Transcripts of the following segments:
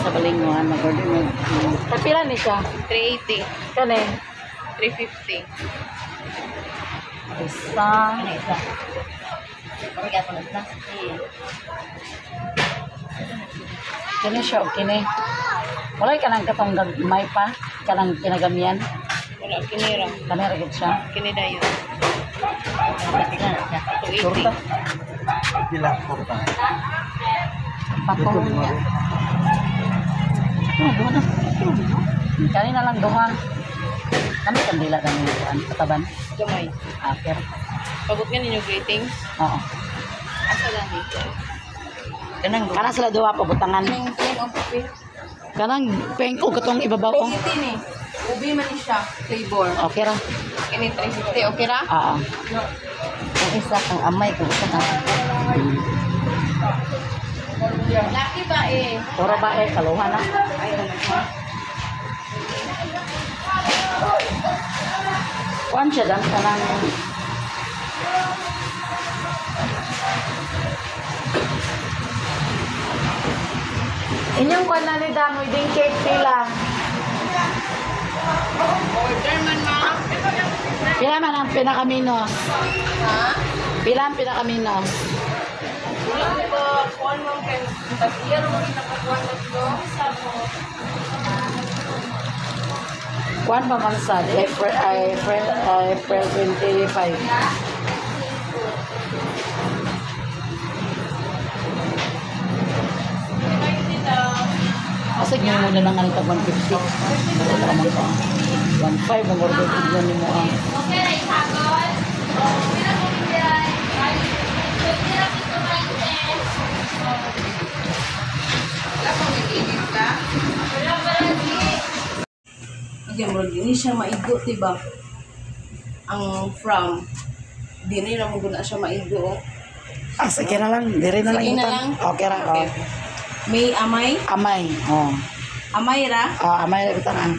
Sa Balinguan, mag-order mo. Pila ni siya? 380. Kani? 350. Isa. Ano isa? Okay, ako na isa. Kani siya, okay ni. Wala ka nang katong gamay pa. Kanang kinagamian. Wala, kinira. Kani ra gid siya. Kini dayon. Pila na siya. 280. Pila, kurta. Patong niya. Oh, duha na. Kani na lang duha. Kami kandila kami kuan kataban. Gamay. Aker. Pabot nga ninyo greetings. Oo. Asa lang dito? Kanang Kana sila duha pabutangan. Anong plain o kape? Kanang peng o katong ibabaw oh. 380 ni. Ubi man ni siya. Flavor. Okay ra. Kini 350. Okay ra? Oo. Kung isa kang amay, kung isa kang Laki ba eh? Puro ba eh kaluha na. Ay, ano siya? Kuan siya dan kanang Inyong kuan na ni Dan, wedding cake pila. Order man, ma'am. Pila man ang pinakaminos? Ha? Pila ang pinakaminos? Wala ko. Kuan ma'am kay Tasiya mo nakakuan na to. Kuan pa man sad, April, April, April 25. Asa nyo muna lang ang tag 150. Wala man ka. 1.5 ang order ko ni mo ah. Wala pang nag-edit ka? Okay, murag ini siya maigo, diba? Ang from dili ra mo guna siya maigo. Oh. Ah, sige na lang. Dire na lang. Sige na itan. lang. Okay ra. Okay. Oh. May amay? Amay. Oh. Amay ra? Ah, amay ra bitang ah.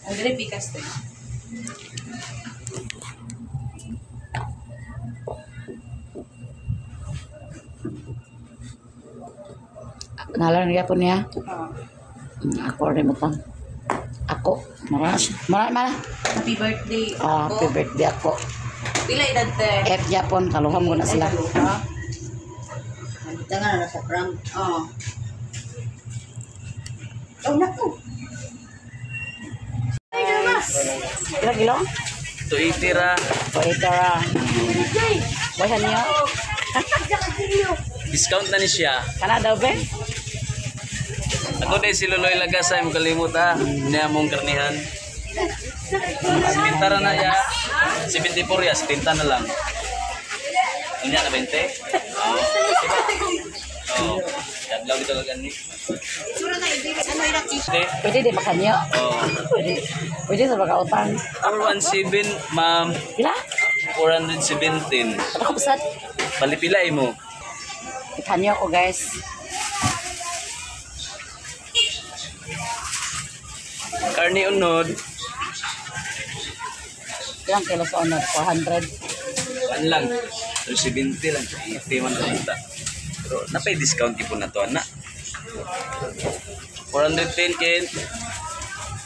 Ang dili pikas to. Ngalan niya po niya. Oh. Ako rin mo tang. Ako. Mara. Mara, mara. Happy birthday. Ah, Ako. happy birthday ako. Pila edad te? F Japon, kaluham ko na sila. Ha? Tangan na sa pram. Oh. Oh, naku. Pila kilo? 280 ra. O, ito ra. Wala niyo. Discount na ni siya. Kana daw be? Ako din si Loloy Lagasay, mo kalimot ha. Niya mong karnihan. 70 ra na ya. 74 ya, 70 na lang. Unya na 20? Oo. Oo. Kadlaw dito kag ani. Hindi. Pwede di ba kanyo? Oo. Pwede. Pwede sa baka utang. 417, ma'am. Pila? 417. Ako pasad. Palipila mo. Itanyo ko guys. Karne unod. Ilang kilo sa unod? 400. Ano lang? 370 lang. 80 man lang ta. Pero napay discount po na to, ana. 410 ken.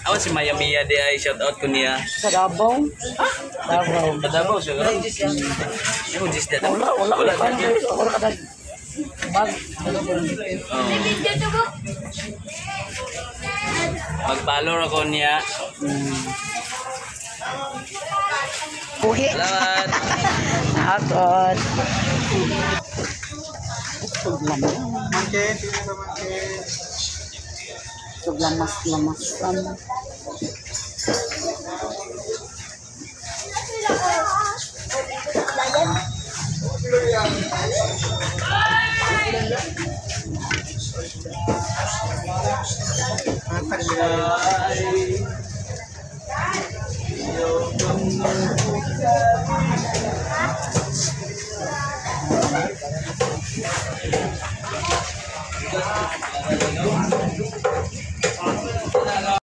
Awan si Maya Mia di ay shout out ko niya. Sa Davao? Davao. Sa Davao siya. Ano gis na? Wala, wala. Wala. Wala, wala ka bag. Oh. Mag-follow ako niya. Puhi. Salamat. Nakakot. Lamas. Mangke, tingnan sa mangke. Lamas, lamas. Matag nila.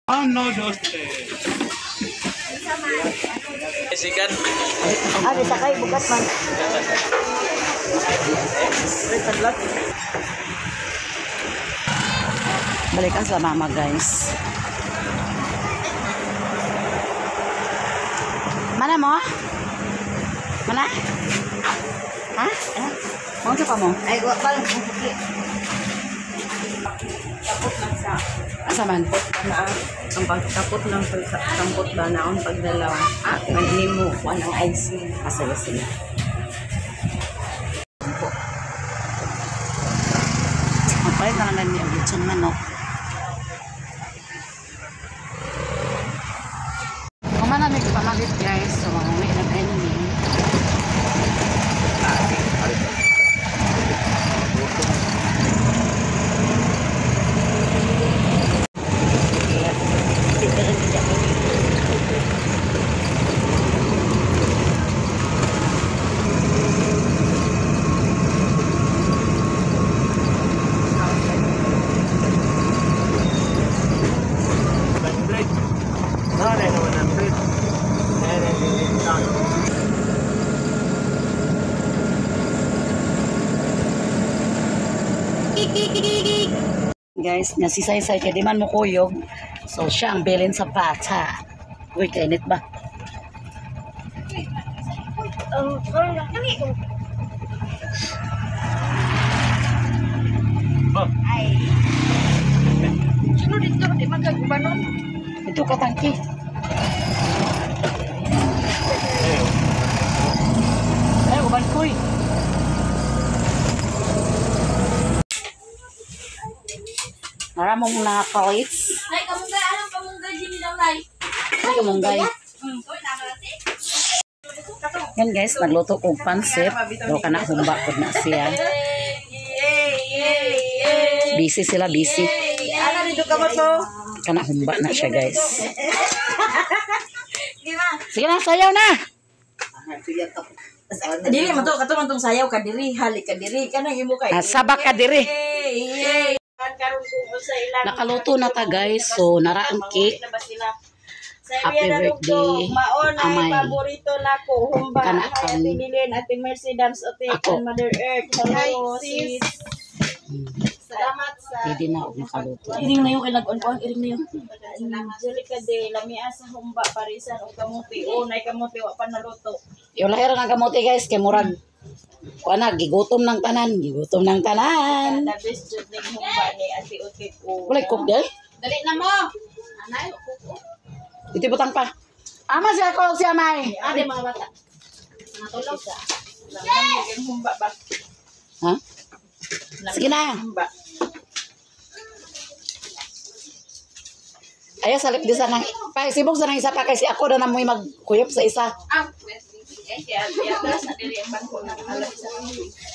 Ano, dos, tres. Sikat. Ah, di sakay bukat man. Balikan sa mama, guys. Mana mo? Mana? Ha? Mga pa mo? Ay, wa pa lang sukli. Tapot lang sa Asa man? na ang pagtapot lang pagkampot ba naon pagdalaw. Ah, nimo kuan ang icing. Ah, sige, sige. Magpalit na lang ni og lechon manok. Kuman na may pamalit, guys. So, manguwi na tayo ni. Guys, nga si Saysay kay di man mo kuyog. So siya ang bilin sa bata. Uy, kainit ba? Sino dito di man kagubanon? Ito katangki. Ay, uban koy. Maramong mga kalits. Nay, kamunggay anong kamunggay din daw nay. Ay, kamunggay. Yan guys, nagluto kog pansit. Do kana humba pud na siya. Busy sila, busy. Ana dito ka ba to? Kana humba na siya, guys. Sige na, sayaw na. Dili man to kato man tong sayaw ka diri, hali ka diri, kanang imo kay. Sabak ka diri. Yay! Karon kung usa ilang Nakaluto na ta, guys. So nara ang cake. na ba sila? Sa Happy Rihanna birthday, Rugto, maon ay Amay. paborito nako humba. Kana Hi, kang- Ate Lilian, Ate Mercy Dams Otek, Ako. and Mother Earth. Hello, sis. Salamat sa Pwede na og nakaluto. Iring na yung ilag-on ko, iring na yung. Angelica de Lamia sa humba parisan og kamuti. O nay kamuti wa pa naluto. Yung lahira ng kamote, guys, kay murag kuan na, gigutom ng tanan, gigutom ng tanan. The best jud ning humba ni Ate Otek o. Walay cook day. Dali na mo. Anay, cook. Ito butang pa. Ama siya ako siya may. Ate mga bata. Natulog ka. Yes! Humba ba? Ha? Sige na. Humba. Ayaw salip di sa nang pa sibog sa nang isa pa kasi ako na namoy magkuyop sa isa. Ah, kaya atras na dili ang bangko na alam sa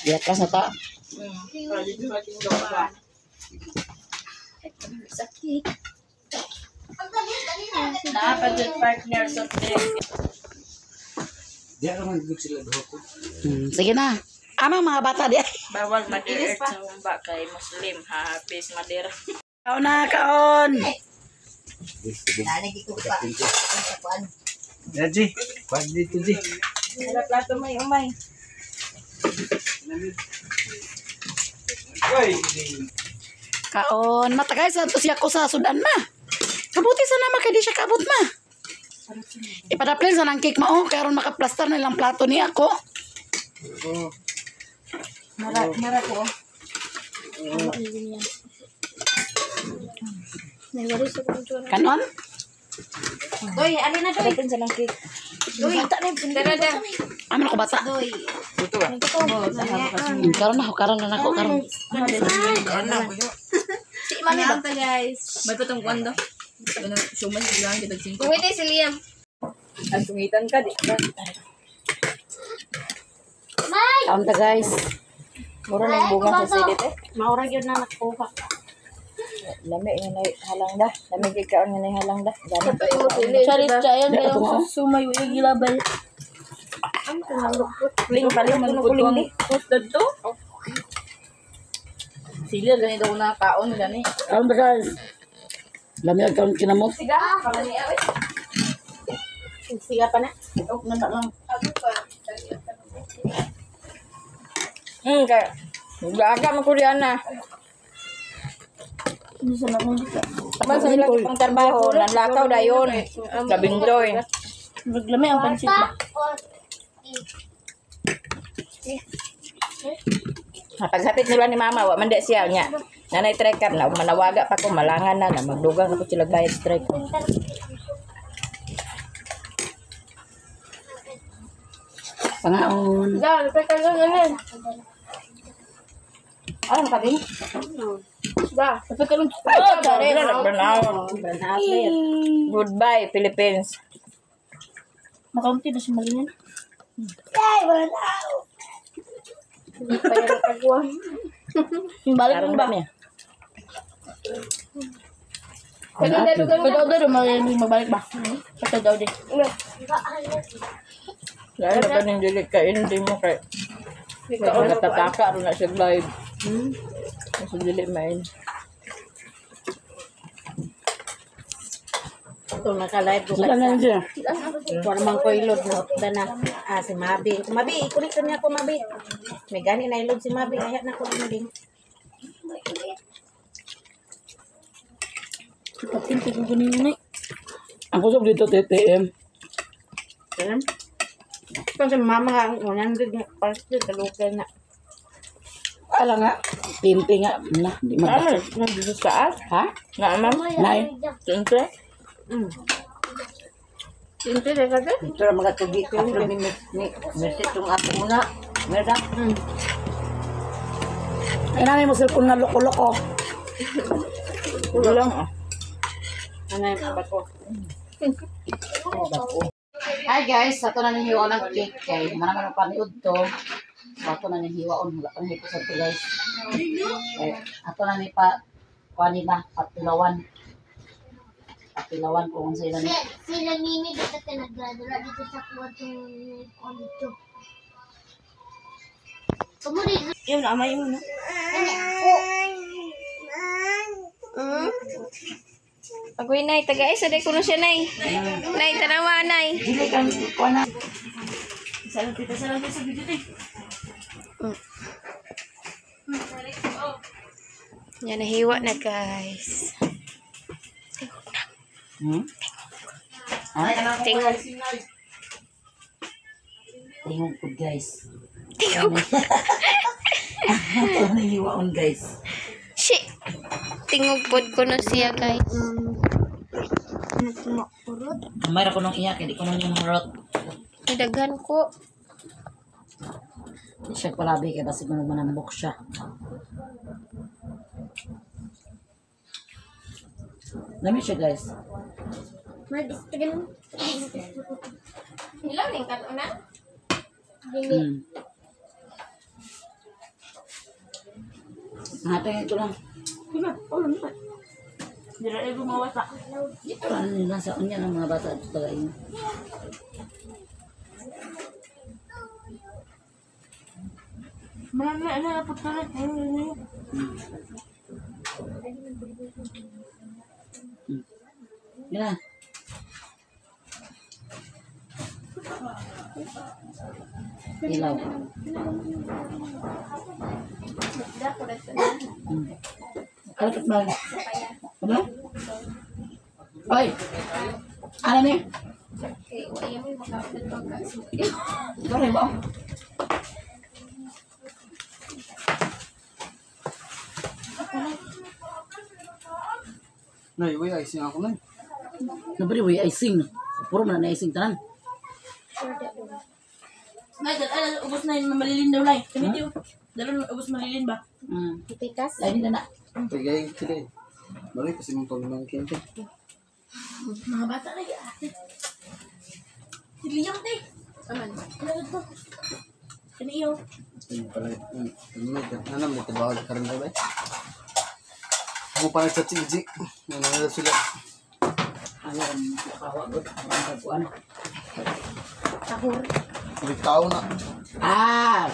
Di atras na ta. Sakit. Naa jud partner sa Di naman good sila duha ko. Sige na. Ama mga bata di. Bawal Mother Earth sa humba kay Muslim ha, peace Mother. Kaon na kaon. Dani ko pa. Sa kuan. Ya, Ji. Kuan dito, Ji. Wala plato may umay. Uy, Kaon. Matagay sa to siya ko sa sudan ma. Kabuti sa nama kay di siya kabot ma. Ipadaplin sa nang cake ma oh karon makaplastar na ilang plato ni ako. Mara mara ko. Kanon? Doy, ali na doy. Dapat sa lang cake. Doy. Dara da. Aman ako bata. Doy. Karon na ako, karon na ako karon. Si mami ba? guys. May patong kuan do. Suman lang kita singko. Pumiti si Liam. Ang sungitan ka di ba? Kaon ta guys. Mura na yung bunga sa silip eh. Maura gyud na nakuha. Lami nga na halang da. Lami kay kaon nga na halang da. Gani. Charit chayan Di, ato mo. sumay uy gilabal. Kuling paling man kuling di. Post to. Concealer ganito ko nakaon gani. Kaon ba guys? Lami ang kaon kinamot. Siga, kamani ay. Siga pa na. Nanda lang. Kaya gaga man ko na. Taman sa ilang pang trabaho, nanlakaw dayon. Labindoy. Naglami ang pansit ba? Paghapit nila ni mama, wa man di siya nya. Nanay tracker na manawaga pa ko malangan na na magdugang ako sila bayad strike. Pangaon. Da, napay ka lang ano. Alam ka din? Da, napay ka lang. Oh, Goodbye Philippines. Makaunti ba si Malinin? Yung balik mo ba? Pagka daw, Malinin magbalik ba? Pagka daw din. Lalo ka ning dili ka hindi mo kay natataka ron na siya live. Kasi dili main. Ito naka-live ko. Sila na siya. Kuha naman ko ilod na na. Ah, si Mabi. Mabi, i-connect niya ako, Mabi. May gani na ilod si Mabi. Kaya na ko din. Patinti ko ganun yun eh. Ang kusog dito TTM. Kasi mama nga, 100 nga parte, talukay na. Ala nga. Tinti nga. Na, di Ano, magdasok. nandito sa as? Ha? Na ma'am? Nay. Siyempre. Sinte na ka Ito lang mga tugi. Tatlo ni Mercy itong ako muna. Meron Ay nanay mo cellphone na loko-loko. Kulang ah. Ano yung bako? Hi guys, ato na ning hiwa ng cake kay mana man ang paniud to. So ato na ning hiwaon wala pa hipo sa to guys. Kay ato na ni pa kuan ni ba patilawan. Patilawan kung unsa ila ni. Sila Mimi dito tinagdadala dito sa kwartong kuwan dito. Tumuri. Yun, amay mo na. Ano ako? Agoy nay, taga isa day kuno siya nay. Nay, tanawa nay. Dili kan kuan na. Yan nahiwa na guys. Hmm? Ha? Tingog. Tingog ko guys. Tingog. Ato na ning hiwaon guys. Shit. Tingog pod kuno siya guys. Kamay ra ko nung iya kay di ko nung yung hurot. Daghan ko. Di siya palabi kay basig mo manambok siya. Lami siya guys. Mag-stream. Ilang ning kanon? Natin ito lang. Dili ay gumawa sa. Dito lang nila sa unya ng mga bata dito talaga yun. Marami na putulot. Yun na. Ilaw. Ano ito man? Ano? Ay! Ano ni? Sorry ba? Nay, way icing ako nay. Nobody way icing. Puro man na icing tanan. Nay, dala ubos na yung malilin daw nay. Kami tiyo. Dala ubos malilin ba? Pikas? Lain na na. Tagay today. Mali kasi mong pagmangkin te. Mga bata na ate. Siliyang te. Aman. Ano to? Ano iyo? Ano pala? Ano ano may trabaho sa karon ba? Mo pa sa tiji. Ano na sila. Alam, kawa gud ang pagkuan. Bitaw na. Ah!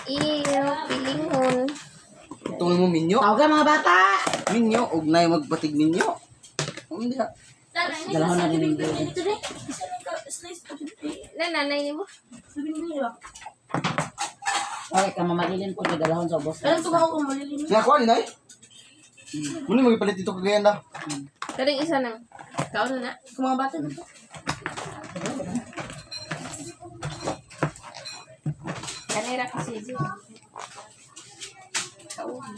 Iyo, pilingon. Tungod mo minyo. Tawag mga bata. Minyo og nay magpatig ninyo. Hindi ha. Dalahon na din yung Na nanay nimo. Okay, ka mamalilin po kay dalahon sa ubos. Siya kuan nay. Muna magipalit dito kagayan da. Karing isa nang. Kaon na na. Kung mga bata dito. Kanira kasi. Kaon.